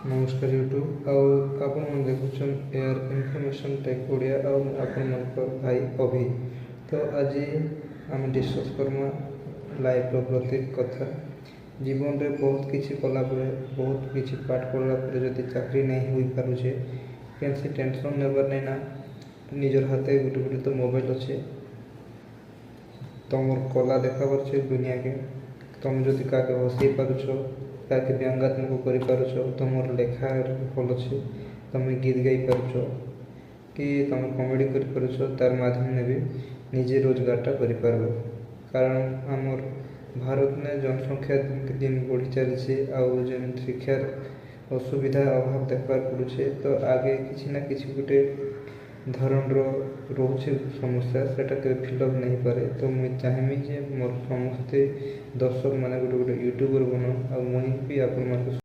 ନମସ୍କାର ୟୁଟ୍ୟୁବ୍, ଆଉ ଆପଣମାନେ ଦେଖୁଛନ୍ ଏୟାର ଇନଫର୍ମେସନ୍ ଟେକ୍ ଓଡ଼ିଆ ଆଉ ମୁଁ ଆପଣମାନଙ୍କର ଭାଇ ଅଭି। ତ ଆଜି ଆମେ ଡିସ୍କସ୍ କର୍ମା ଲାଇଫ୍ର ପ୍ରତ୍ୟେକ କଥା। ଜୀବନରେ ବହୁତ କିଛି କଲା ପରେ, ବହୁତ କିଛି ପାଠ ପଢ଼ିଲା ପରେ ଯଦି ଚାକିରି ନାଇଁ ହୋଇପାରୁଛେ, କେନ୍ସି ଟେନସନ୍ ନେବାର୍ ନାଇଁ ନା। ନିଜର ହାତେ ଗୋଟେ ଗୋଟେ ତ ମୋବାଇଲ୍ ଅଛେ, ତମର କଲା ଦେଖାବାର ଅଛି ଦୁନିଆକେ। ତମେ ଯଦି କାହାକେ ହସେଇ ପାରୁଛ, କାହାକେ ବ୍ୟଙ୍ଗାତ୍ମକ କରିପାରୁଛ, ତମର ଲେଖା ଭଲ ଅଛି, ତମେ ଗୀତ ଗାଇ ପାରୁଛ କି ତମେ କମେଡ଼ି କରିପାରୁଛ, ତାର ମାଧ୍ୟମରେ ବି ନିଜେ ରୋଜଗାରଟା କରିପାରବ। କାରଣ ଆମର ଭାରତରେ ଜନସଂଖ୍ୟା ଦିନକେ ଦିନ ବଢ଼ି ଚାଲିଛି ଆଉ ଯେନ୍ ଶିକ୍ଷାର ଅସୁବିଧା ଅଭାବ ଦେଖିବାକୁ ପଡ଼ୁଛେ, ତ ଆଗେ କିଛି ନା କିଛି ଗୋଟେ ଧରଣର ରହୁଛେ ସମସ୍ୟା, ସେଟା କେବେ ଫିଲ୍ଅପ୍ ନାଇଁ ହେଇପାରେ। ତ ମୁଇଁ ଚାହିଁମି ଯେ ମୋର ସମସ୍ତେ ଦର୍ଶକମାନେ ଗୋଟେ ଗୋଟେ ୟୁଟ୍ୟୁବର୍ ବନ ଆଉ ମୁଇଁ ବି ଆପଣମାନଙ୍କୁ